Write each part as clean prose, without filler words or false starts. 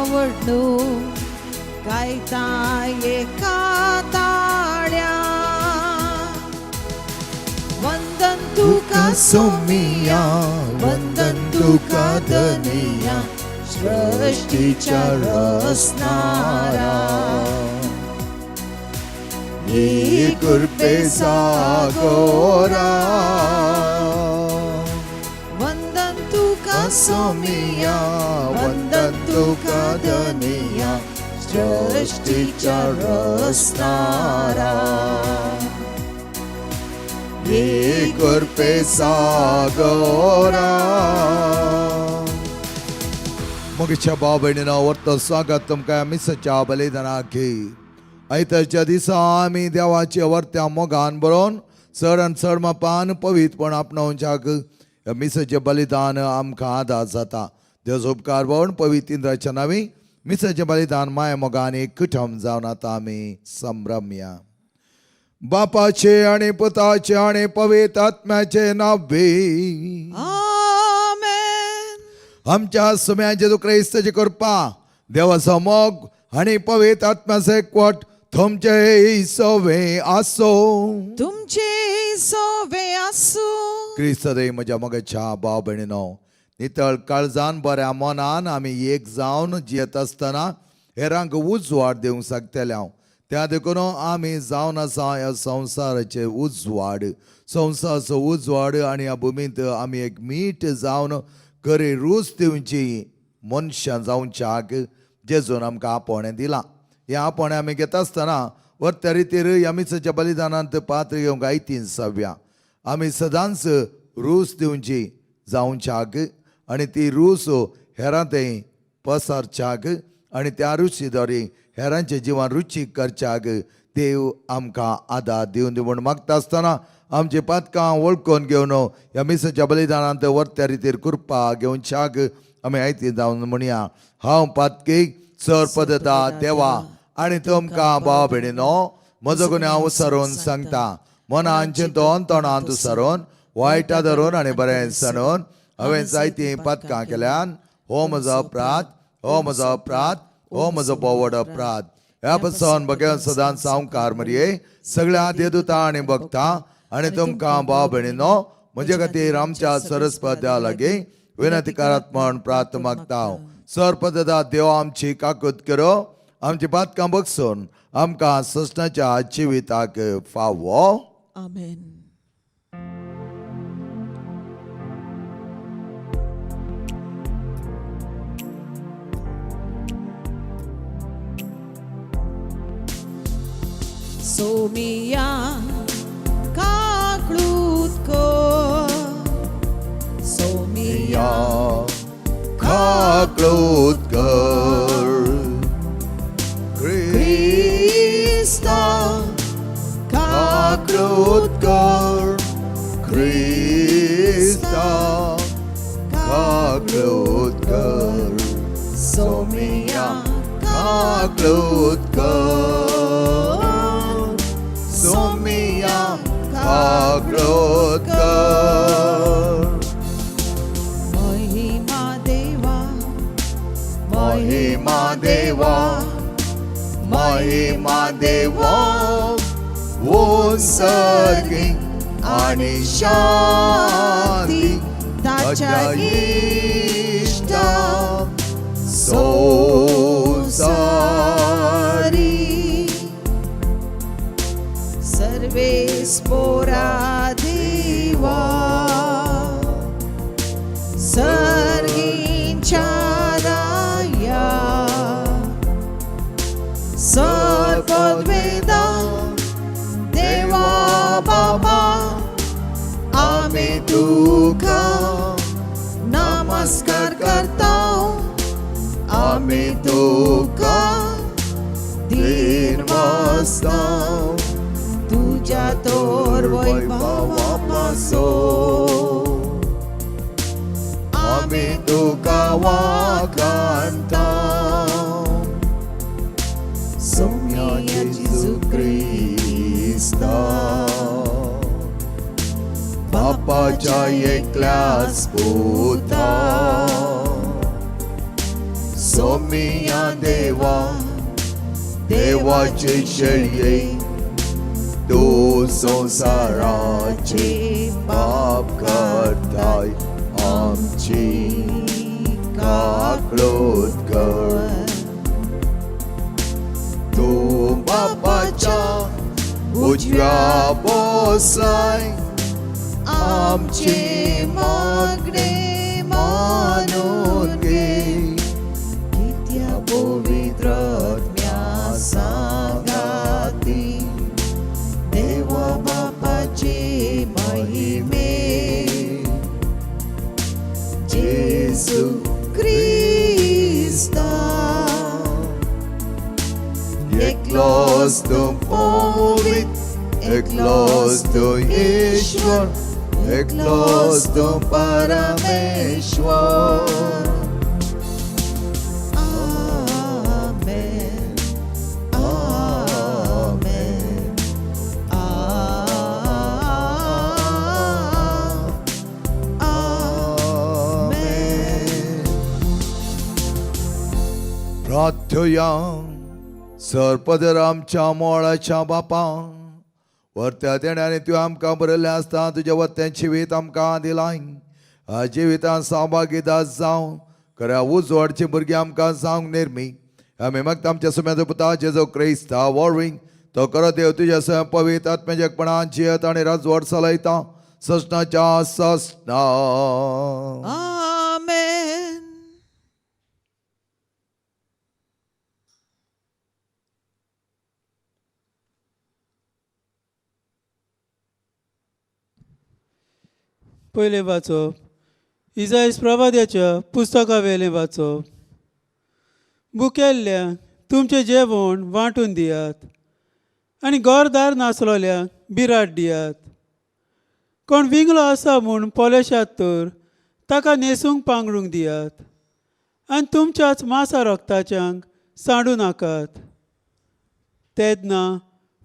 आवडनु गायता एका ताळ्या वंदन तुका सोमिया वंदन तुका धनिया सृष्टीच्या रचणारा ही कृपे सागोरा वंदन तुका सोमिया वंदन तुका धनिया सृष्टीच्या रचणारा ही कृपे सागोरा. मोगीच्या भाव भयणीनो वर्त स्वागत तुमकां मिसाच्या बलिदानाक. आयतारच्या दिसा आमी देवाच्या वर्त्या मोगान बरोवन चड आनी चड मापान पवित्रपण आपणावच्याक ह्या मिसाचें बलिदान आमकां आदार जाता. देवाचो उपकार भोवन पवित्र इंद्राच्या नांवी मिसाचें बलिदान माया मोगान एक कुटुंब जावन आतां आमी संभ्रमया. बापाचे आनी पुताचे आनी पवित्र आत्म्याचे नांवी. आमेन. आमच्या सुम्या जेजू क्रिस्ताची कृपा, देवाचो मोग आनी पवित्र आत्म्याचो एकवट तुमचे सवे आसो. तुमचे सोवे आसूं. क्रिस्त रे म्हज्या मोगाच्या भाव भयणीनो, नितळ काळजान बऱ्या मनान आमी एक जावन जियेत आसतना हेरांक उजवाड दिवंक शकतले हांव. त्या देखून आमी जावन आसा ह्या संवसाराचे उजवाड, संवसाराचो उजवाड आनी ह्या भुमींत आमी एक मीठ जावन खरी रूच दिवची मनशां जावच्याक जेजून आमकां आपोवणें दिलां. हें आपोवणें आमी घेता आसतना वर्त्या रितीर ह्या मिसाच्या बलिदानांत पात्र घेवंक आयतीन सव्या. आमी सदांच रूच दिवची जावच्याक आनी ती रूच हेरां थंय पसारच्याक आनी त्या रुची द्वारे हेरांचें जिवन रुचीक करच्याक देव आमकां आदार दिवन दी म्हूण मागता आसतना आमची पातकां वळखून घेवन ह्या मिसाच्या बलिदानांत वर्त्या रितीर कृपा घेवच्याक आमी आयती जावन म्हणया. हांव पातकी चड पदता देवा आनी तुमकां भाव भयणीनो म्हजो गुन्यांव सरून सांगता. मनान चिंतून तोंडांत सरून वायटा धरून आनी बरें सणून हांवें जायतीं पातकां केल्यान. हो म्हजो अपराध, हो म्हजो अपराध, हो म्हजो बोवड अपराध. ह्या पसून बघेवन सदांच सावकार मरये, सगळ्या देदुता आनी भक्ता आनी तुमकां भाव भयणीनो म्हजे खातीर आमच्या सरस्पत्या लागीं विनंती करात म्हण प्रार्थ मागता हांव. सरपदा देव आमची काकूत करो, आमची पातकां बगसून आमकां ससनाच्या जिविताक फावो. आमेन. सोमिया काकळूत कर, सोमिया काकळूत कर. क्रिस्ता काकळूत कर, क्रिस्ता काकळूत कर, सोमिया काकळूत कर, सोमिया काकळूत कर. महिमा देवा, महिमा देवा, महिमा देवा, उत्सर्गी आणि शांती ताच्या इष्टा संसारी. सर्वे स्पोरा देवा सर्गींच्या राया सर्पद्वेदा देवा बाबा आम्ही तुका नमस्कार करता, आम्ही तुका दिन वाजता तुझ्या तोर वैभवा पासो आम्ही तुका वाखाणता. सोम्या जेजू क्रिस्ता बापाच्या एकल्याच पुता. सोमिया देवा देवाचे शेळये तूं संवसाराचे पाप करताय आमची काकळूत कर तूं बापाच्या उजव्या बसलाय आमचे मागणे मानून घे कित्या पवित्र आत्म्या सांगाती देवा बापाचे महिमे जेसू क्रिस्ता एकलोच तूं पवित्र एकलोच तूं ईश्वर एकलोच तूं परमेश्वर. आमेन आमेन आमेन. प्रार्थया. सरपदर आमच्या मोळाच्या बापा वरत्या देण्याने तूं आमकां बरयल्लें आसता तुज्या वत्यान जिवीत आमकां दिलाय ह्या जिवितान सहभागीदार जावं खऱ्या उजवाडची भुरगीं आमकां जावंक निर्मी. आमी मागता आमच्या सुम्याचो पुता जेजो क्रिस्ता वॉरवीं तो खरो देव तुज्या स्वयं पवित्र आत्म्याच्या जियत आनी राजवट चलयता ससनाच्या ससना. आमेन. पयलें वाचप इजायस प्रवाद्याच्या पुस्तका वेलें वाचप. भुकेल्ल्यांक तुमचें जेवण वांटून दियात आनी घरदार नासलोल्यांक बिराड दियात. कोण विंगलो आसा म्हूण पळयशात तर ताका न्हेसूंक पांगरूंक दियात आनी तुमच्याच मासा रक्ताच्यांक सांडू नाकात. तेन्ना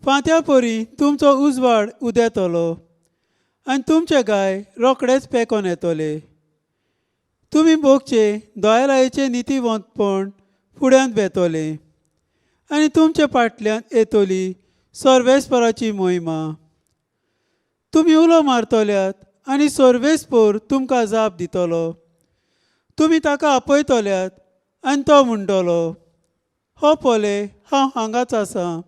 फांत्या परी तुमचो उजवाड उदेतलो आनी तुमचे गाय रोखडेच पेकोन येतले. तुमी भोगचे दोयालायेचें नितीवंतपण फुड्यांत वेतले आनी तुमचे फाटल्यान येतली सर्वेस्पराची मोहिमा. तुमी उलो मारतल्यात आनी सर्वेस्पोर तुमकां जाप दितलो. तुमी ताका आपयतल्यात आनी तो म्हणटलो, हो पळय हांव हांगाच आसा.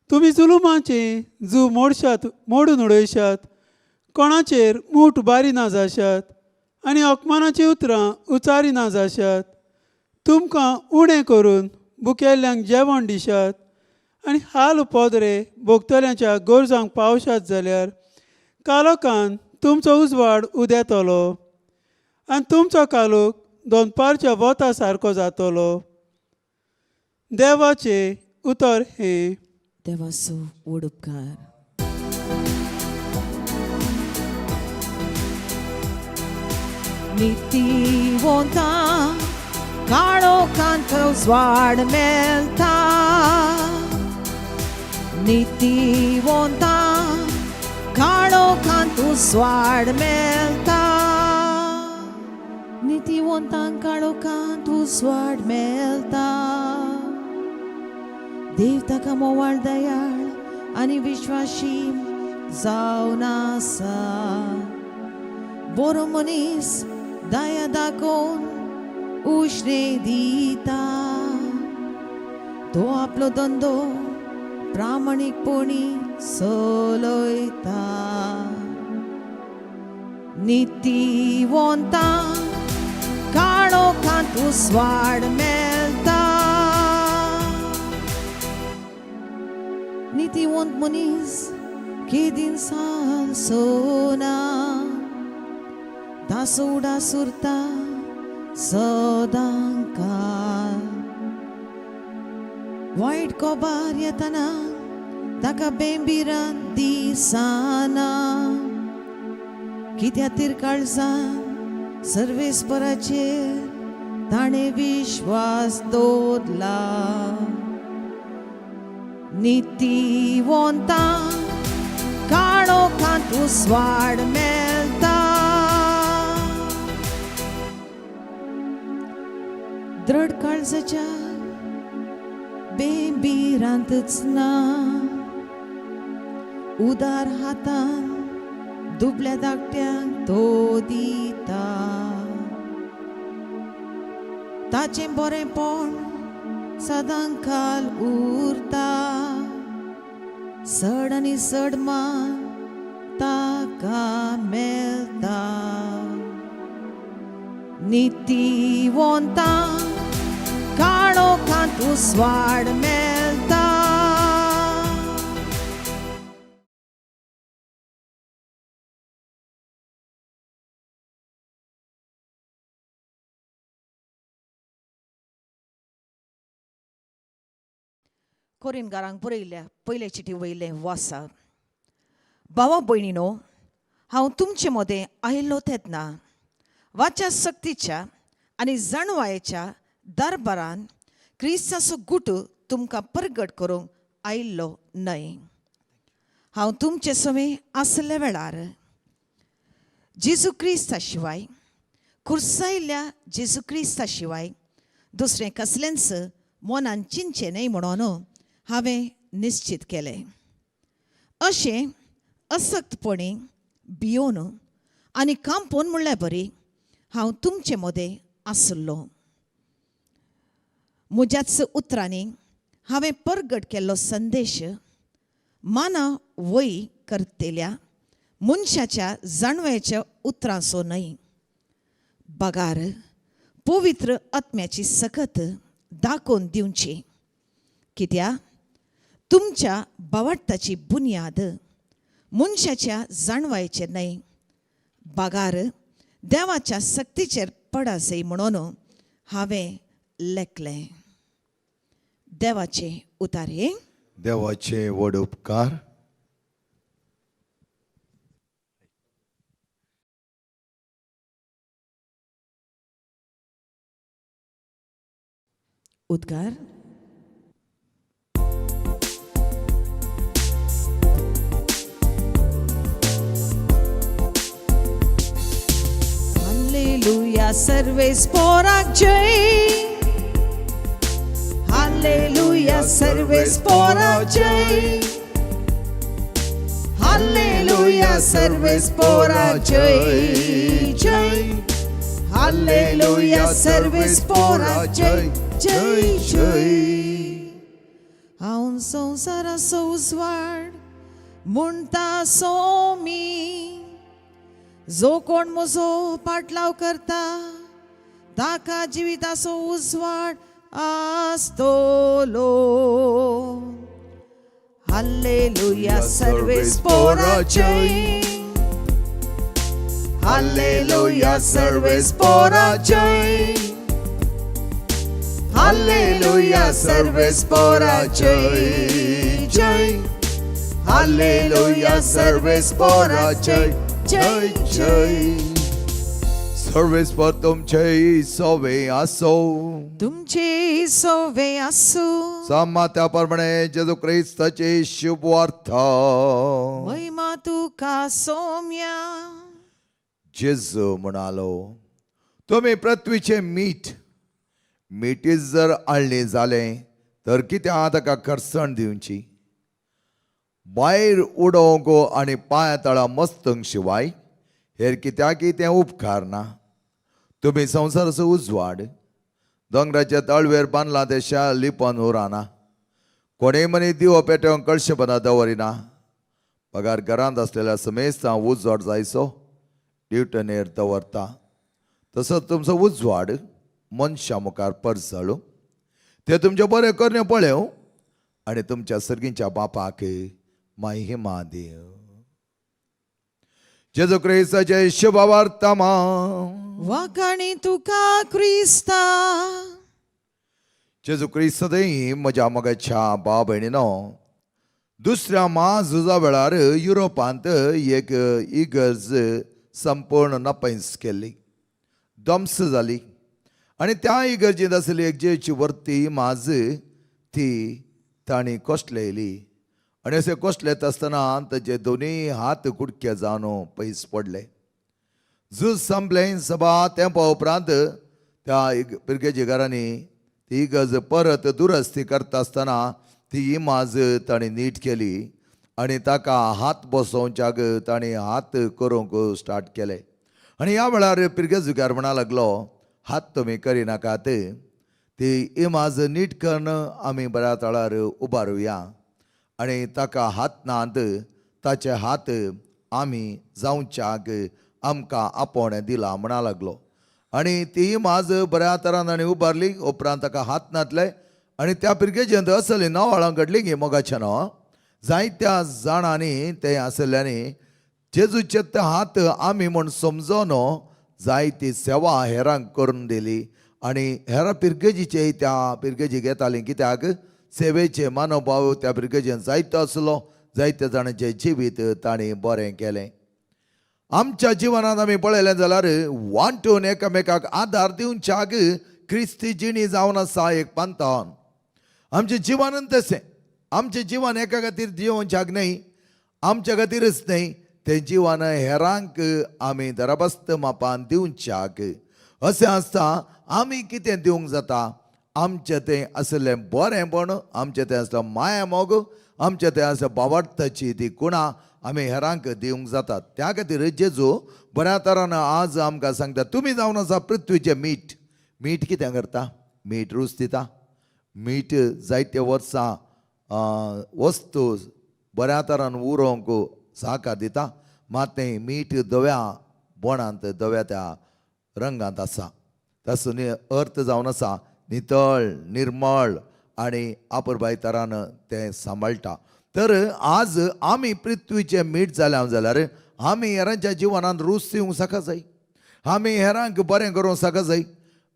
तुमी जुलुमाचे जू मोडशात मोडून उडयशात, कोणाचेर मूठ बारी ना जाशात आनी अपमानाचीं उतरां उचारी ना जाशात. तुमकां उणें करून भुकेल्ल्यांक जेवण दिशात आनी हाल उपद्रे भोगतल्यांच्या गरजांक पावशात जाल्यार कालोखान तुमचो उजवाड उदेतलो आनी तुमचो कालोख दनपारच्या वता सारको जातलो. देवाचें उतर हें. देवाचो व्हड उपकार. नितीवंता काळोखांत उजवाड मेळटा. नितीवंता काळोखांत उजवाड मेळटा. नितीवंतांक काळोखांत उजवाड मेळटा. देव ताका मोवाळ दयाळ आनी विश्वाशी जावन आसा. बरो मनीस दया दाखोवन उश्णे दिता. तो आपलो धंदो प्रामाणीकपणी चलयता. नितीवंता काळोखांत उजवाड मेळटा. नितीवंत मनीस केदीन सालसोना दासो उडास उरता सदांकाळ. वायट कोबार येतना ताका बेंबिरान दिसना. कित्या तिरकाळजान सर्वेस्पराचेर ताणें विश्वास दवरला. नितीवंता काळोखांत उजवाड मेळटा. द्रड काळजाच्या बेबिरांतच ना, उदार हातान दुबल्या धाकट्यांक तो दिता. ताचें बरेंपण सदां काल उरता, चड आनी चड मान ताका मेळटा. नितीवंता काळोखांत उजवाड मेळटा. कोरिनगारांक बरयल्ल्या पयले चिटी वयलें वासा. भावा भयणीनो, हांव तुमचे मदें आयिल्लो तेन्ना वाच्या सक्तीच्या आनी जाणवायेच्या दरबारान क्रिस्ताचो गुट तुमकां परगट करूंक आयिल्लो न्हय. हांव तुमचे समें आसल्या वेळार जेजू क्रिस्ता शिवाय, खुर्सायल्ल्या जेजू क्रिस्ता शिवाय दुसरें कसलेंच मनान चिंतचें न्हय म्हणून हांवें निश्चीत केलें. अशें असक्तपणी भियोवन आनी कांपोवन म्हणल्यार बरी हांव तुमचे मदें आसलो. म्हज्याच उतरांनी हांवें परगट केल्लो संदेश माना वय करतल्या मनशाच्या जाणवयाच्या उतरांचो न्हय, बगार पवित्र आत्म्याची सकत दाखोवन दिवची. कित्याक तुमच्या बावडटाची बुन्याद मनशाच्या जाणवायचेर न्हय, बागार देवाच्या सक्तीचेर पडासय म्हणून हांवें लेखलें. देवाचे उतारे. देवाचे व्हड उपकार. उद्गार. हालेलुया सर्वेस्पोराक जय, हालेलुया सर्वेस्पोराक जय, हालेलुया सर्वेस्पोराक जय जय, हालेलुया सर्वेस्पोराक जय जय जय. हांव संवसाराचो उजवाड म्हणटा सोमी, जो कोण म्हजो पाटलाव करता ताका जिविताचो उजवाड आसतलो. हालेलुया सर्वेस्पोराक जय, हालेलुया सर्वेस्पोराक जय, हालेलुया सर्वेस्पोराक जय जय, हालेलुया सर्वेस्पोराक जय जय जय. सर्वेस्पर तुमचे सोवे आसो, तुमचे सोवे आसूं. सामात्या प्रमाणे जेजू क्रिस्ताची शुभवार्ता. महिमा तुका सोम्या. जेजू म्हणालो, तुमी पृथ्वीचें मीठ. मीठीच जर आळणी जालें तर कित्याक ताका खरसण दिवची? भायर उडोवंक आनी पांया तळा मस्तंक शिवाय हेर कित्याकय तें उपकारना. तुमी संवसाराचो उजवाड. दोंगराच्या तळवेर बांदलां तें शाळ लिपोन उरना. कोणूय मनीस दिवो पेटोवंक कळशेपणां दवरिना, पगार घरांत आसलेल्या समेस्तां उजवाड जायसो ड्युटनेर दवरता. तसोच तुमचो उजवाड मनशां मुखार परजळूं, ते तुमचें बरें करणे पळोवं आनी तुमच्या सर्गींच्या बापाक महिमा दिवं. जेजू क्रिस्ताचे शुभवार्तमान. वाखाणी तुका क्रिस्ता. जेजू क्रिस्त म्हज्या मोगाच्या भाव भयणीनो, दुसऱ्या म्हाझुजा वेळार युरोपांत एक इगर्ज संपूर्ण नपैस केल्ली, ध्वंस जाली आनी त्या इगर्जेंत आसली एक जेची वर्ती माज ती तांणी कोसळयली आनी अशें कोसळयता आसतना ताजे दोनूय हात कुडके जावन पयस पडले. झूज संपलें सभा तेंपा उपरांत त्या पिरगेजी घरांनी ती इगर्ज परत दुरस्ती करता आसतना ती इमाज तांणी नीट केली आनी ताका हात बसोवच्याक तांणी हात करूंक स्टार्ट केले. आनी ह्या वेळार पिरगेजुगार म्हणा लागलो, हात तुमी करिनाकात, ती इमाज नीट करून आमी बऱ्या तळार उबारुया आनी ताका हात नात ताचे हात आमी जावच्याक आमकां आपोवणें दिलां म्हणा लागलो. आनी ती इमाज बऱ्या तरान ताणें उबारली. उपरांत ताका हात नातले आनी त्या पिरगेजेंत असली नवाळां घडली गी मोगाचें न्हू जायत्या जाणांनी ते आसल्यांनी जेजूचे ते हात आमी म्हूण समजून जायती सेवा हेरांक करून दिली आनी हेरां पिरगेजीचे त्या पिरगेजी घेताली, कित्याक सेवेचे मनोभाव त्या पिरगेजेन जायतो आसलो. जायत्या जाणांचें जिवीत तांणी बरें केलें. आमच्या जिवनांत आमी पळयलें जाल्यार वांटून एकामेकाक आदार दिवच्याक क्रिस्ती जिणी जावन आसा एक पंथान. आमचें जिवनूच तशें, आमचें जिवन एका खातीर जिवनच्याक न्हय, आमच्या खातीरच न्हय, तें जिवन हेरांक आमी दराबस्त मापान दिवच्याक. अशें आसता आमी कितें दिवंक जाता, आमचें तें आसलें बरेंपण, आमचें तें आसलें माया मोग, आमचें तें आसलें बावडताची ती कुणां आमी हेरांक दिवंक जातात. त्या खातीर जेजू बऱ्या तरान आज आमकां सांगता, तुमी जावन आसा पृथ्वीचें मीठ. मीठ कितें करता? मीठ रूच दिता. मीठ जायते वर्सां वस्तू बऱ्या तरान उरोवंक साकार दिता, मात तें मीठ धव्या बोणांत धव्या त्या रंगांत आसा. ताचो अर्थ जावन आसा नितळ, निर्मळ आनी आपुरबाय तरान तें सांबाळटा. तर आज आमी पृथ्वीचें मीठ जाल्या जाल्यार आमी हेरांच्या जिवनांत रूच दिवंक सका जाय, आमी हेरांक बरें करूंक सका जाय.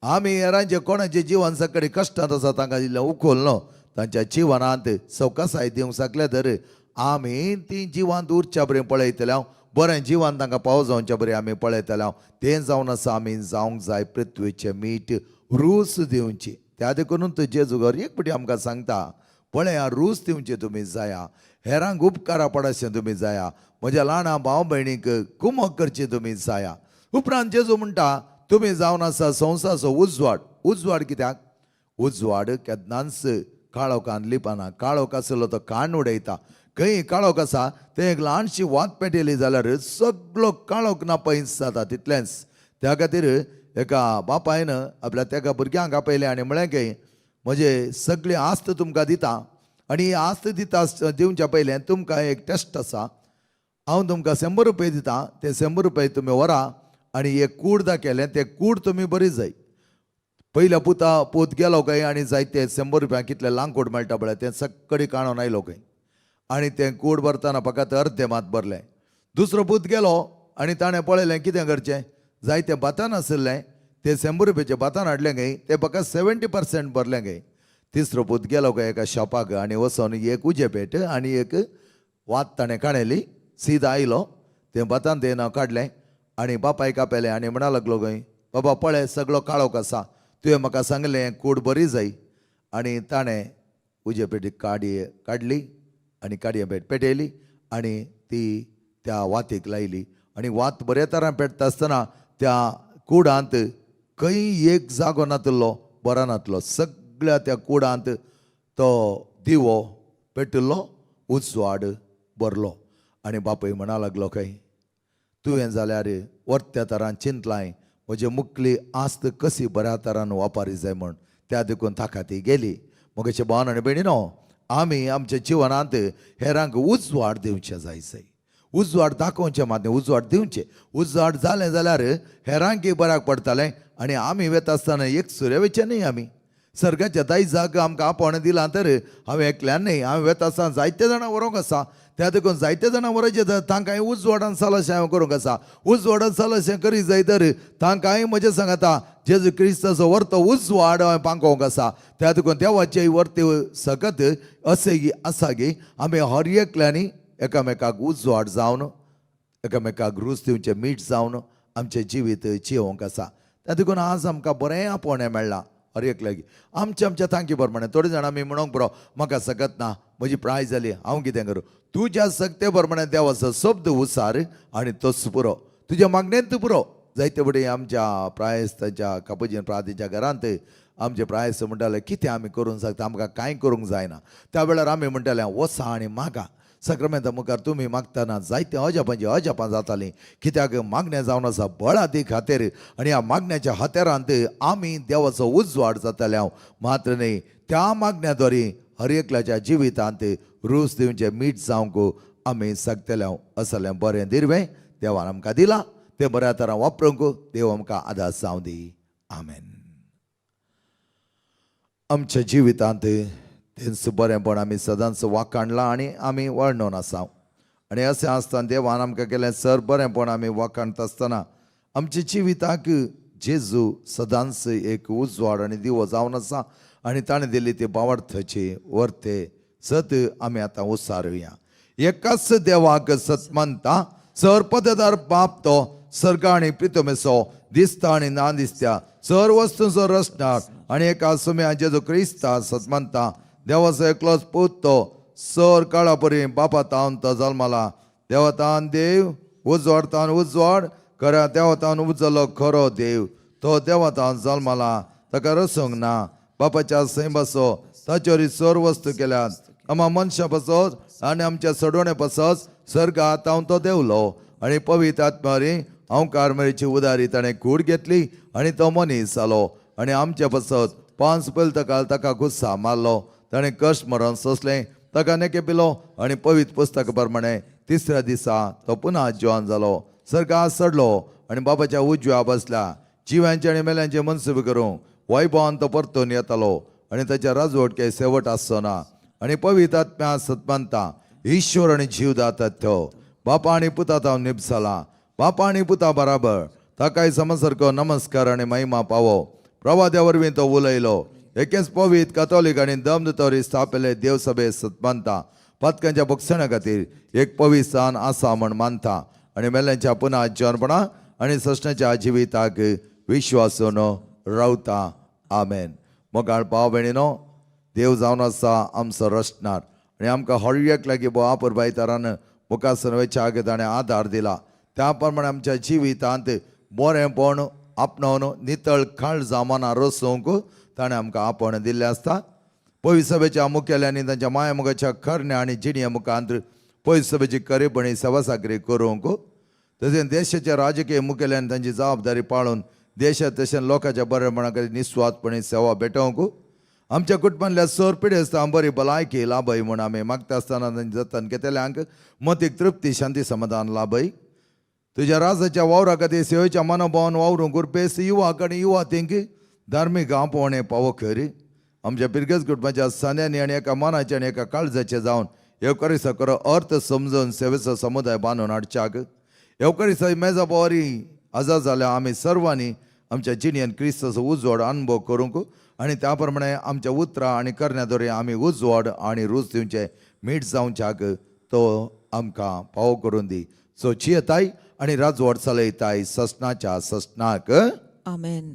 आमी हेरांचें कोणाचें जिवन सकाळी कश्टांत आसा तांकां इल्लें उखल न्हू तांच्या जिवनांत सवकासाय दिवंक शकले तर आमी ती जिवांत उरच्या बरें पळयतले हांव, बरें जिवान तांकां पावो जावच्या बरें आमी पळयतले हांव. तें जावन आसा आमी जावंक जाय पृथ्वीचें मीठ, रूच दिवची. त्या देखून तो जेजू घर एक फावटी आमकां सांगता, पळया रूच दिवचे तुमी जाया, हेरांक उपकारा पडशें तुमी जाया, म्हज्या ल्हान भाव भयणीक कुमक करची तुमी जाया. उपरांत जेजू म्हणटा, तुमी जावन आसा संवसाराचो उजवाड. उजवाड कित्याक? उजवाड केन्नाच काळोखान लिपना. काळोख आसलो तो काण उडयता. खंय काळोख आसा तें एक ल्हानशी वात पेटयली जाल्यार सगलो काळोख ना पयस जाता तितलेंच. त्या खातीर एका बापायन आपल्या तेका भुरग्यांक आपयलें आनी म्हळें की म्हजे सगळी आस्त तुमकां दिता आनी ही आस्त दिता दिवच्या पयलें तुमकां एक टेस्ट आसा. हांव तुमकां 100 रुपये दिता, ते 100 रुपये तुमी व्हरा आनी एक कूड दाखयलें, तें कूड तुमी बरी जाय. पयल्या पुता पूत गेलो खंय आनी जायते 100 रुपया कितले लांकूड मेळटा पळय तें सक्कडी काणून आयलो खंय आनी तें कूड भरतना फकत अर्दें मात भरलें. दुसरो पूत गेलो आनी ताणें पळयलें कितें करचें, जायतें भातान आशिल्लें तें 100 रुपयाचें भातान हाडलें खंय, तें फकत 70% भरलें खंय. तिसरो पूत गेलो खंय एका शॉपाक आनी वचोन एक उजे पेट आनी एक वात ताणें काणयली. सीद आयलो, तें भातान तें नांव काडलें आनी बापायक आपयलें आनी म्हणा लागलो खंय, बाबा पळय सगळो काळोख आसा, तुवें म्हाका सांगलें कूड बरी जाय. आनी ताणें उजे पेटी काडी काडली आनी काडये पेट पेटयली आनी ती त्या वातीक लायली आनी वात बऱ्या तरान पेटता आसतना त्या कुडांत खंय एक जागो नातलो, बरो नातलो. सगळ्या त्या कुडांत तो दिवो पेटिल्लो, उजवाड भरलो. आनी बापूय म्हणा लागलो खंय, तुवें जाल्यार वर्त्या तरान चिंतलाय म्हजे मुखली आस्त कशी बऱ्या तरान वापारी जाय म्हूण, त्या देखून ताका ती गेली. मगेचे भावन आनी भयणीनो, आमी आमच्या जिवनांत हेरांक उजवाड दिवचें जाय जाय, उजवाड दाखोवचें मात उजवाड दिवचें. उजवाड जालें जाल्यार हेरांकय बऱ्याक पडटालें आनी आमी वता आसतना एक सुर्यावेचें न्हय, आमी सर्गाच्या दायजाक आमकां आपोवणें दिलां तर हांवें एकल्यान न्हय, हांवें वता आसतना जायते जाणां व्हरूंक आसा. त्या देखून जायते जाणां व्हरचें तर तांकांय उजवाडान चलशें हांवें करूंक आसा. उजवाडान चलशें करीत जाय तर तांकांय म्हजें सांगता जेजू क्रिस्ताचो वर्तो उजवाड हांवें पांकोवंक आसा. त्या देखून देवाचे वर्ते सकत अशें आसा की आमी हर एकल्यांनी एकामेकाक उजवाड जावन एकामेकाक रूच दिवचें मीठ जावन आमचें जिवीत जियोवंक आसा. त्या देखून आज आमकां बरें आपोवणें मेळ्ळां हर एकल्याक आमच्या आमच्या तांकी प्रमाणे. थोडे जाणां आमी म्हणूंक पुरो म्हाका सकत ना, म्हजी प्राय जाली, हांव कितें करूं. तुज्या सक्ते प्रमाणे देवाचो शब्द उसार आनी तोच पुरो, तुज्या मागणेंत पुरो. जायते फुडें आमच्या प्रायस्ताच्या कापुजीन प्रार्थेच्या घरांत आमचे प्रायस्त म्हणटाले कितें आमी करूंक शकता, आमकां कांय करूंक जायना. त्या वेळार आमी म्हणटाले वचा आनी मागा. सक्रमेंता मुखार तुमी मागतना जायते अजापांची अजापां जातालीं, कित्याक मागणें जावन आसा बळादी खातीर आनी ह्या मागण्याच्या हातेरांत आमी देवाचो उजवाड जाताले. हांव मात्र न्ही, त्या मागण्या द्वारे हर एकल्याच्या जिवितांत रूस दिवचें मीठ जावंक आमी शकतले. हांव असलें बरें दिरवें देवान आमकां दिलां, तें बऱ्या तरान वापरूंक देव आमकां आदार जावं दी. आमेन. आमच्या जिवितांत तेंच बरेंपण आमी सदांच वाखाणलां आनी आमी वर्णून आसा. आनी अशें आसतना देवान आमकां केलें सर बरेंपण आमी वाखाणता आसतना आमच्या जिविताक जेजू सदांच एक उजवाड आनी दिवो जावन आसा आनी ताणें दिल्ली ती बावडथाची वर्ते सत आमी आतां उसारुया. एकाच देवाक सत मानता, सर पददार बाप तो सर्ग आनी प्रितमेसो दिसता आनी ना दिसत्या सर वस्तूंचो रचणार आनी एका सुम्या जेजू क्रिस्ता सत मानता, देवाचो एकलोच पूत तो सर काळा परी बापा तावन तो जल्मला, देवतान देव उजवाडतान उजवाड खऱ्या देवतान उजलो खरो देव, तो देवतान जल्मला, ताका रसूंक ना, बापाच्या सैमाचो ताचेर सर वस्तू केल्यात, आमा मनशां पासत आनी आमच्या सडवणे पासत सर्गात हांव तो देंवलो आनी पवित्र आत्मारी हांव मेरेची उदारी ताणें कूड घेतली आनी तो मनीस जालो आनी आमच्या पासत पांच पयल काल ताका गुस्सा मारलो, ताणें कश्ट मरण सोंसलें, ताका नेके पिलो आनी पवित्र पुस्तका प्रमाणे तिसऱ्या दिसा तो पुन्हा जिवान जालो, सर्गात चडलो आनी बाबाच्या उजव्या बसला, जिव्यांचे आनी मेल्यांचे मनसुबे करूंक वैभवान तो परतून येतालो आनी ताच्या राजवटके शेवट आसचो ना. आनी पवित्र आत्म्या सतमानता ईश्वर आनी जीव दाता तो बापा आनी पुता तावन निपसाला, बापा आनी पुता बराबर ताकाय समसारको नमस्कार आनी महिमा पावो. प्रवाद्या वरवीं तो उलयलो, एकेच पवित्र कातोलीक आनी दमदतोरी स्थापिल्ले देवसभे सतमानता, पातकांच्या बक्षणा खातीर एक पवित्र स्थान आसा म्हण मानता आनी मेल्यांच्या पुन्हा जिवनपणा आनी सृष्णाच्या जिविताक विश्वासून रावता. आमेन. मोगाळ भाव भयणीनो, देव जावन आसा आमचो रचणार आनी आमकां हर एक लागीं भोव अपुरबाय तरान मुखार वयच्या आगे ताणें आदार दिला, त्या प्रमाणे आमच्या जिवितांत बरेंपण आपणावन नितळ काळजां मनां रचोवंक ताणें आमकां आपोवणें दिल्लें आसता. पयस सभेच्या मुखेल्यांनी तांच्या माया मुखाच्या करण्या आनी जिणये मुखांत पयस सभेची खरेपणी सेवा करूंक, तशेंच देशाच्या राजकीय मुखेल्यांनी तांची जबाबदारी पाळून देशात तशेंच लोकांच्या बरेपणा खातीर निस्वार्थपणी सेवा भेटोवंक, आमच्या कुटुंबांतल्या सर पिडेस्तां बरी भलायकी लाभय म्हूण आमी मागता आसतना तांची जतन घेतल्यांक मतीक तृप्ती शांती समाधान लाभय. तुज्या राजाच्या वावरा खातीर सेवेच्या मनोभावान वावरूंक उरपेस युवाक आनी युवातींक धार्मीक आपोवणें पावो खरी. आमच्या पिरगेज कुटुंबाच्या सांद्यांनी आनी एका मनाचे आनी एका काळजाचे जावन येवकारीचा खरो अर्थ समजून सेवेचो समुदाय बांदून हाडच्याक येवकारीचा मेजा पवारी आजा जाल्या आमी सर्वांनी आमच्या जिणेन क्रिस्ताचो उजवाड अनुभव करूंक आनी त्या प्रमाणे आमच्या उतरां आनी करण्या द्वारे आमी उजवाड आनी रूच दिवचे मीठ जावच्याक तो आमकां पावो करून दी. सो जियेताय आनी राजवट चलयताय ससनाच्या ससनाक. आमेन.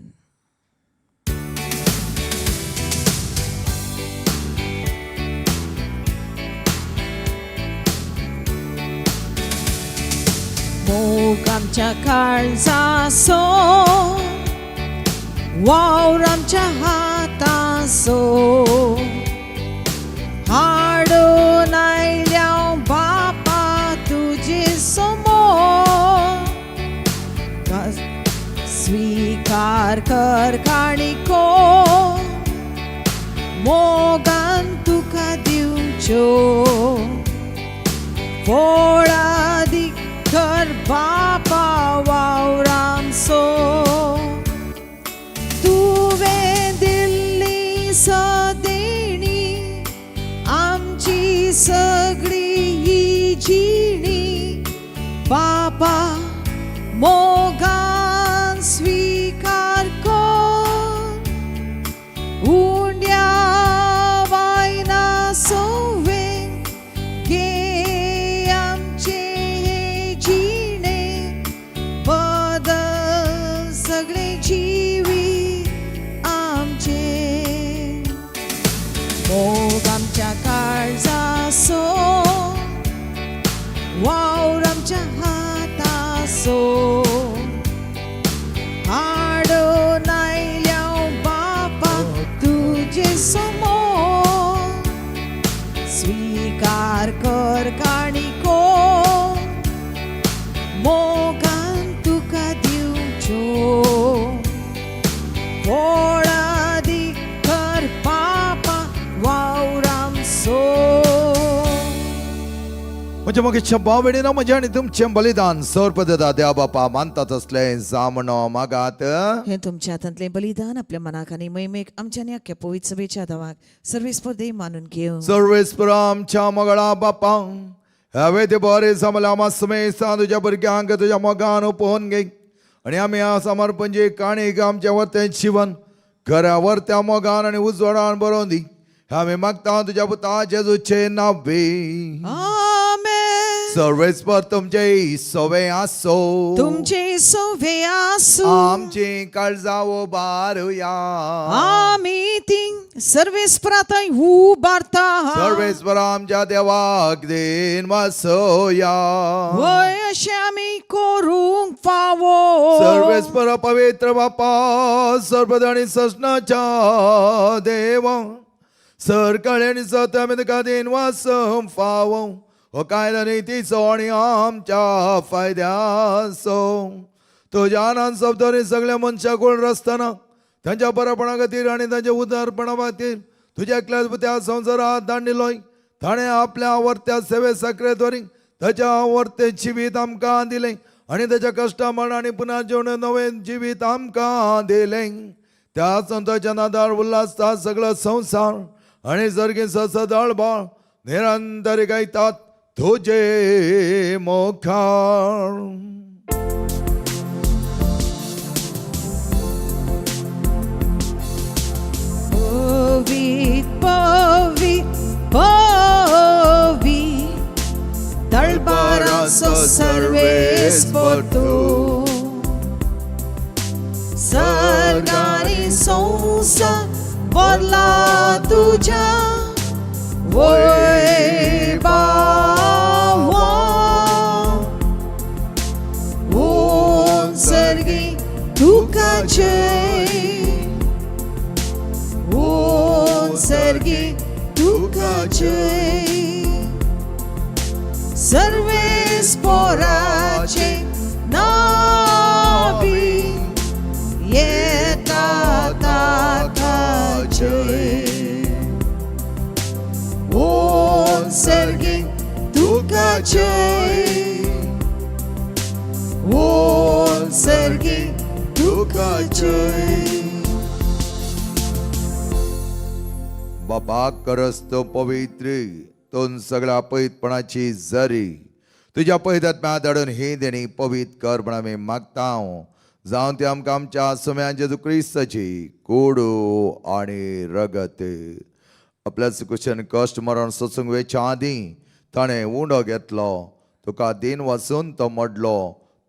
मोग आमच्या काळजाचो, वावर आमच्या हाताचो, हाडून आयल्या बापा तुजे समोर, स्वीकार कर काणिको मोगान तुका दिवच्यो, फळादीक कर बापा वावरांचो, तुवें दिल्ली सदेणी आमची सगळी ही जिणी, बापा मोगान स्वीकार कर, उंड्या वायना सोवे गे आमचे हे जिणे, बदल सगळे जिवीत आमचे, मोग आमच्या काळजाचो, वावर आमच्या हाताचो. म्हज्या मोगेच्या भाव भयणीनो, म्हजें आनी तुमचें बलिदान सर्वपदा देवा बापा मानता तसलें जामणो मागात. हें तुमच्या हातांतलें बलिदान आपल्या मनाक आनी महिमेक आमच्या आनी अख्ख्या पवित्र सभेच्या दावाक सर्वेस्पर मानून घेवं. सर्वेस्पर आमच्या मगळा बापा, हांवें ते बरें समला मासमेसा तुज्या भुरग्यांक तुज्या मोगान उपोवन घे आनी आमी ह्या समर्पणची काणीक आमच्या वरतें जिवन घरा वरत्या मोगान आनी उजवाडान बरोवन दी. आमी मागता तुज्या पुता जेजूचे नावे. आमेन. सर्वेस्पर तुमचे सवे आसो. तुमचे सोवे आसूं. आमची काळजां उबारुया. आमी ती सर्वेस्परातय उबारता. सर्वेस्पर आमच्या देवाक then वासोया. वय, अशें आमी करूंक फावो. सर्वेस्पर पवित्र बापा, सर्वद आनी ससनाच्या देवा, सरकाळी आनी सत आमी तुका then वासम फावो. हो कायदो नितीचो आनी आमच्या फायद्याचो. तुज्या नान शब्दांनी सगळ्या मनशाक कोण रसतना तांच्या बरेपणा खातीर आनी तांच्या उदारपणा खातीर तुज्या एकल्याच त्या संवसारात धाडिल्लोय. ताणें आपल्या वर्त्या सेवे साखरेद्वारी ताच्या वर्ते जिवीत आमकां दिलें आनी ताच्या कश्टा मरण आनी पुनर्जीवन नवें जिवीत आमकां दिलें. त्या संताच्या नादार उल्हासता सगळो संवसार आनी सर्गी सदळ बाळ निरंतर गायतात तुजे मुखार. पवीत पवीत पवीत तळबाराचो सर्वेस्पर तूं, सर्गानी संवसार भरला तुज्या वैभावा. ओम सर्गी तुका जय, ओम सर्गी तुका जय. सर्वेस्पराचे नावी येता ताका जय. ओम सर्गी तुका जय, ओम सर्गी तुका जय. बापा, करस तो पवित्र दोन सगळ्या पवित्रपणाची जरी तुज्या पवित्र धाडून ही देणी पवित्र कर म्हण आमी मागता. जावन ती आमकां आमच्या सुम्यान जेजू क्रिस्ताची कोडू आनी रगत. आपल्या कुशन कश्ट मरण सोसूंक वेच्या आदीं ताणें उंडो घेतलो, तुका दिन वाचून तो मोडलो,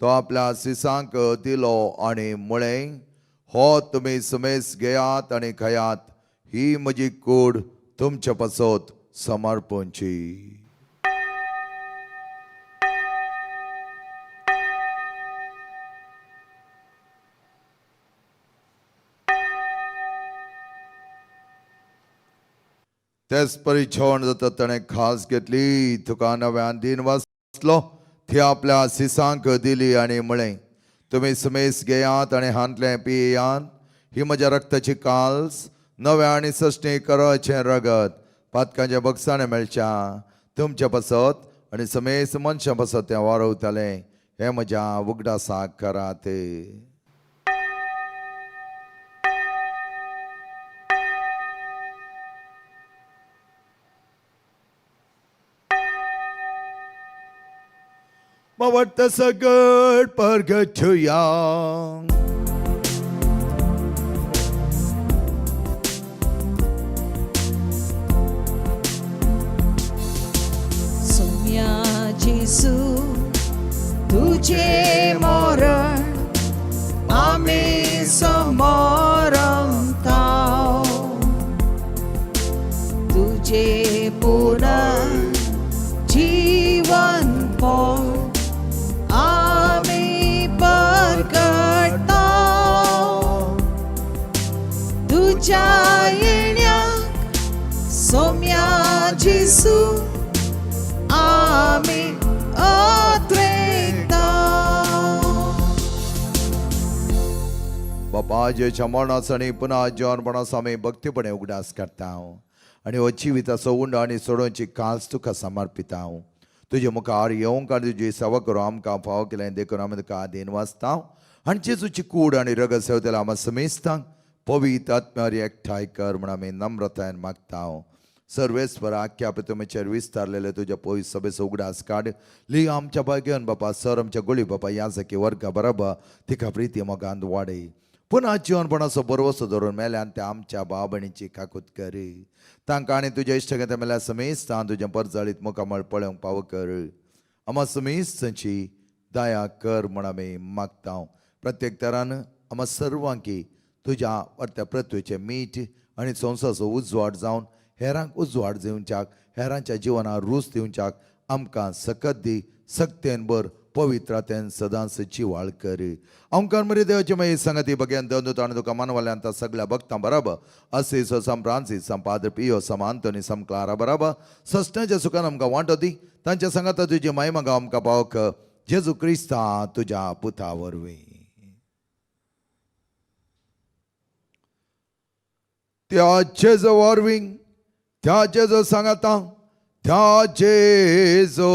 तो आपल्या सिसांक दिलो आनी म्हळें, हो तुमी सुमेस घेयात आनी खायात. ही म्हजी कूड तुमचे पासत समर्पणची. तेच परी जेवण जाता ताणें खास घेतली, तुका नव्यान दिन वाचलो, ती आपल्या सिसांक दिली आनी म्हळें, तुमी सुमेस घेयात आनी हांतलें पियात. ही म्हज्या रक्ताची काल्स, नव्या आनी सश्टी कराचें रगत, पातकांच्या बगसाणें मेळच्या तुमच्या पासत आनी समेस मनशां पासत तें वारवतालें. हें म्हज्या उगडासाक करात. मवट सगळ परगठुया. सोम्या जेसू, तुझे मरण आमी समरमता, तुझे पुनः जीवन आमी परगटता. तुझ्या येण्याक सोम्या जेसू आमी अत्रेता. बापा, जेच्या मरणाचो आनी पुन्हा जिवनपणाचो आमी भक्तीपणे उगडास करता आनी हो जिविताचो उंडो आनी सोडोवची कास तुका समर्पिता. तुजे मुखार येवंक आनी तुजी सेवा करूं आमकां फावो केलें देखून आमी तुका आदीन वाचता आनी जेजूची कूड आनी रगत सेवतेल्या आमा समेस्तांक पवित्र आत्म्यार एकठांय कर म्हूण आमी नम्रतायेन मागता. सर्वेस्पर आख्या तुमचेर विस्तारलेले तुज्या पयस सभेचो उगडास काड ली आमच्या भाग्यान बापा सर आमच्या गोळी बापा याजकी वर्गा बराबर तिका प्रिती मोगान वाडय पुन्हा जिवनपणाचो बरवसो धरून मेल्यान त्या आमच्या भाव भयणीची काकूत करी तांकां आनी तुज्या इश्टगते मेल्या समेस्तान तुजें परजळीत मुखामळ पळोवंक पाव कर आमा समेस्तांची दया कर म्हूण आमी मागता. प्रत्येक तरान आमा सर्वांकी तुज्या वर्त्या पृथ्वीचें मीठ आनी संवसाराचो उजवाड जावन हेरांक उजवाड दिवच्याक हेरांच्या जिवनाक रूच दिवच्याक आमकां सकत दी सक्तेन बर पवित्रातेन सदांच जिवाळ कर. अंकार मरे देवाचे मागीर संगती बघ्यान दोन आनी तुका मानवाल्यान त्या सगळ्या भक्तां बराबर असिस सम फ्रांसीस सम पाद्र पियो सम आंतोनी सम क्लारा बराबर सस्त्याच्या सुखान आमकां वांटो दी तांच्या सांगाता तुजी महिमा गांव आमकां पावक जेजू क्रिस्ता तुज्या पुता वरवीं. त्या जेजू वरवीं त्या जेजू सांगाता त्या जेजू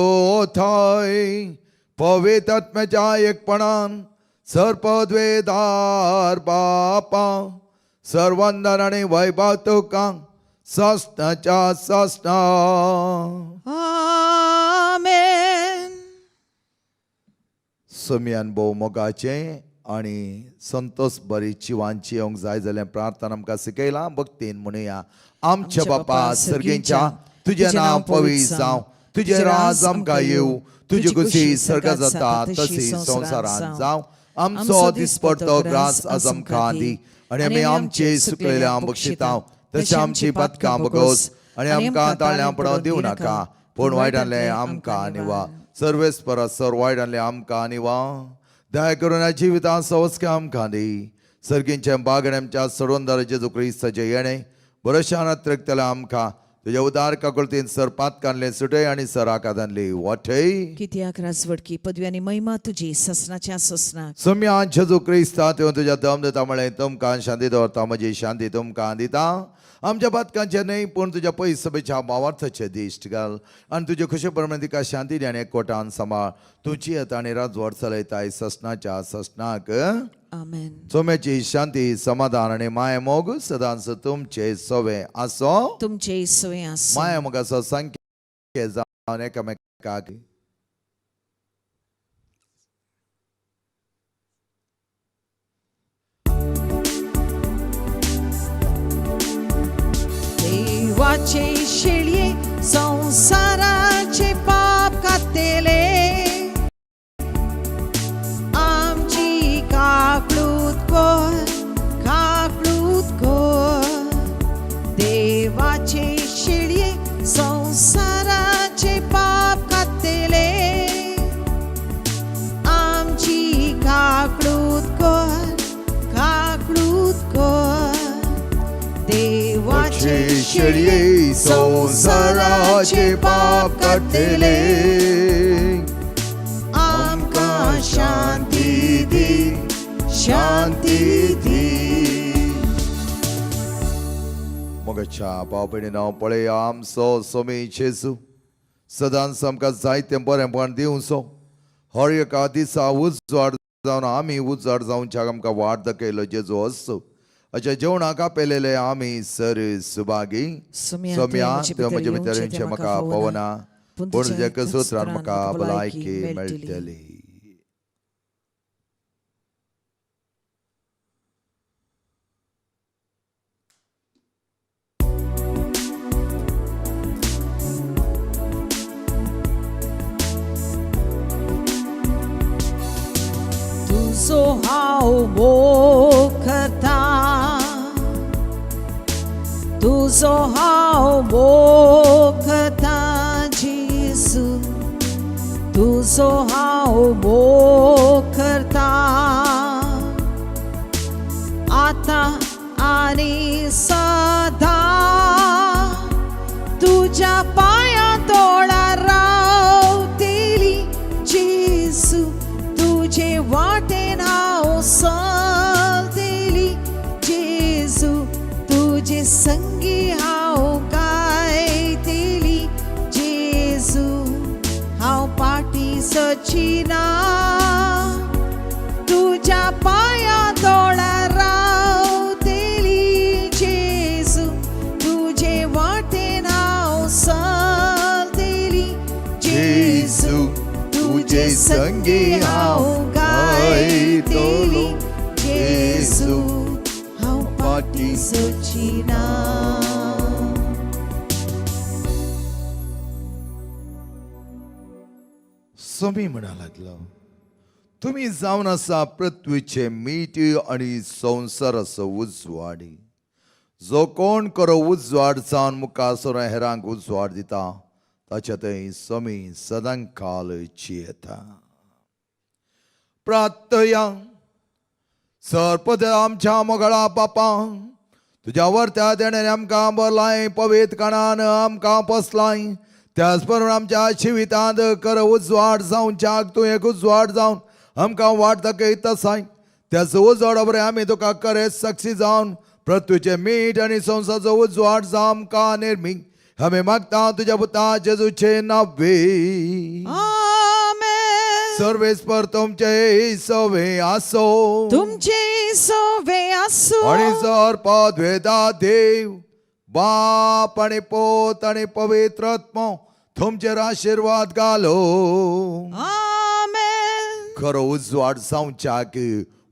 थंय पवित्र आत्म्याच्या एकपणान सर्पद्वेदार बापा सर्वंदन आनी वैभव तुका सस्नाच्या सस्ना. आमेन. समियान भोव मोगाचें आनी संतोष बरी जिवांची येवंक जाय जाल्यार प्रार्थना आमकां शिकयला भक्तीन म्हणुया. आमच्या बापा सर्गींच्या तुजें नांव पवित्र जावं तुजें राज आमकां येवं तुजी खुशी सर्गात जाता तशी संवसारांत जावं. आमचो दिसपडतो ग्रास आज आमकां दी आनी आमी आमचे सुकलेल्या बक्षितांव तशें आमची पातकां बगोस आनी आमकां ताळ्यां पडोवंक दिवं नाका पूण वायटांतलें आमकां निवा सर्वेस्पर सर वायटांतलें आमकां निवा दया करून ह्या जिवितांत संस्कार आमकां दी सर्गींच्या बागण आमच्या सडवंदार जेजू क्रिस्ताचें येणें बरोशान त्रेकतल्या आमकां तुज्या उदार काकुळतीन सर पातकांतलें सुटय आनी सर आकादांतली वाटय. कित्याक राजवडकी पदवी आनी महिमा तुजी ससनाच्या ससनाक. सम्या जेजू क्रिस्ता तेव्हा तुज्या दम दिता म्हळें तुमकां शांती दवरता म्हजी शांती तुमकां दिता आमच्या पातकांचें न्हय पूण तुज्या पयस सभेच्या भावार्थाचें दिश्ट घाल आनी तुजे खुशे प्रमाणे तिका शांती दी आनी एकवटान सांबाळ तुजी येता आनी राजवट चलयताय ससनाच्या ससनाक. आमेन. सोम्याची शांती समाधान आनी माया मोग सदांच तुमचे सवे आसो. तुमचे सोय आसूं. माया मोगाचो संख्य जावन एकामेकाक. देवाचे शेळये संसाराचे पाप कातेले आमची काकळूत कर काकळूत कर. देवाचे शेळये संसाराचे पाप कातेले आमची काकळूत कर काकळूत कर. देवाचे शेळये संवसाराचे पाप काडटले आमकां शांती दी शांती दी. मोगाच्या भाव भयणीनो पळया आमचो सोमी जेजू सदांच आमकां जायतें बरेंपण दिवचो हर एका दिसा उजवाड जावन आमी उजवाड जावच्याक आमकां वाट दाखयलो जेजू असो अशें जेवणाक आपयलेले आमी सर सुभागी. सोम्या, सोम्या तुवें तुवें म्हजे भितर येवचें म्हाका पवना पूण पूण तुज्या तुज्या कसोत्रान म्हाका भलायकी भलायकी मेळटली. मेळटली. तुजो हांव मोग करता तुजो हांव मोग करता जेजू तुजो हांव मोग करता आतां आनी सदां तुज्या पांयां तोळा रावतली जेजू तुजे वाटेन हांव चलतली जेजू तुजे संगी हांव गायतली जेजू हांव सरची ना तुज्या पांया तोळा रावतली जेजू तुजे वाटेन हांव चलतली जेजू तुजे संगी हांव गायतली जेजू हांव फाटीं सरची ना. समी म्हणा लागलो, तुमी जावन आसा पृथ्वीचे मीठ आनी संवसाराचो उजवाडी. जो कोण करो उजवाड जावन मुखार सरून हेरांक उजवाड दिता ताच्या थंय समी सदां काल जियेता. प्रार्थया. सरपद आमच्या मोगळा बापा, तुज्या वर्त्या देण्यान आमकां बरलाय, पवित्र काणान आमकां पोसलाय. त्याच बरोबर आमच्या जिवितांत कर उजवाड जावच्याक तूं एक उजवाड जावन आमकां वाट दाखयत आसाय. त्याच उजवाडा बरें आमी तुका करे साक्षी जावन पृथ्वीचें मीठ आनी संवसाराचो उजवाड जावन आमकां निर्मी. आमी मागता तुज्या पुता जेजूचे नावे. आमेन. सर्वेस्पर तुमचे सवे आसो तुमचे सोवे आसूं. आणि जर पदवेदा देव बाप आणि पोत आणि पवित्र आत्मो तुमचेर आशिर्वाद घालो. आमेन. खरो उजवाड जावच्याक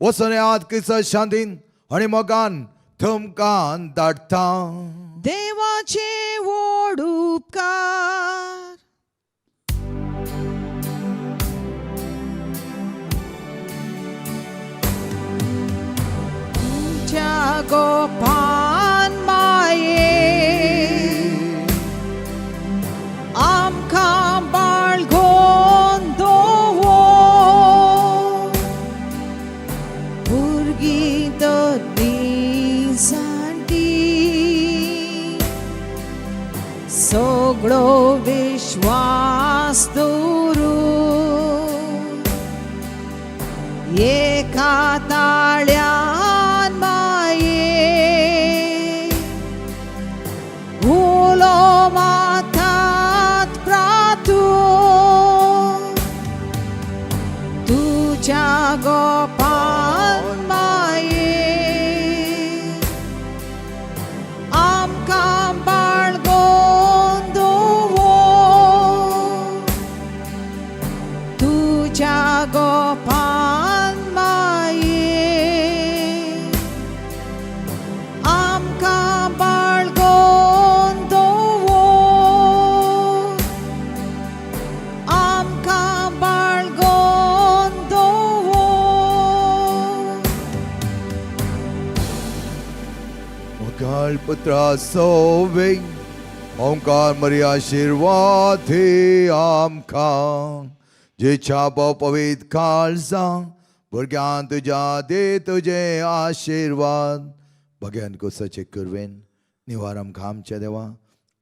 वचून याद किस शांतीन आणि मोगान तुमकां धाडटा. देवाचे व्हड उपकार. तुज्या गोपान माये आमकां बाळगोन दवर. भुरगीं तरणी जाणटी सगळो विश्वास दवरून एका ताळ्यान माये उलो मातात प्रातू तुज्या गोपान माये आमकां बाळगोन दवर. तुज्या गोपान माये आमकां बाळगोन दवर. आमकां बाळगोन दवर. मोगाळ पुत्रा सोवे ओंकार मरी आशिर्वाद हे आमकां जेच्या पवित काळजां भुरग्यां तुज्या दे तुजे आशिर्वाद. भग्यान कोसाचे करवेन निवार आमकां आमच्या देवा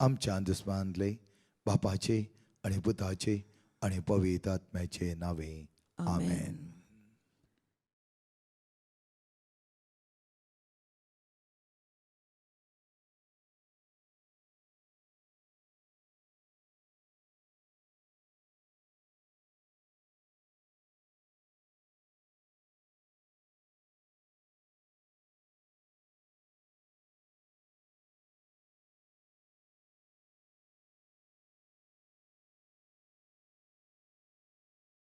आमच्या दुस्मानले बापाचे आणि पुताचे आणि पवित्र आत्म्याचे नावे. आमेन.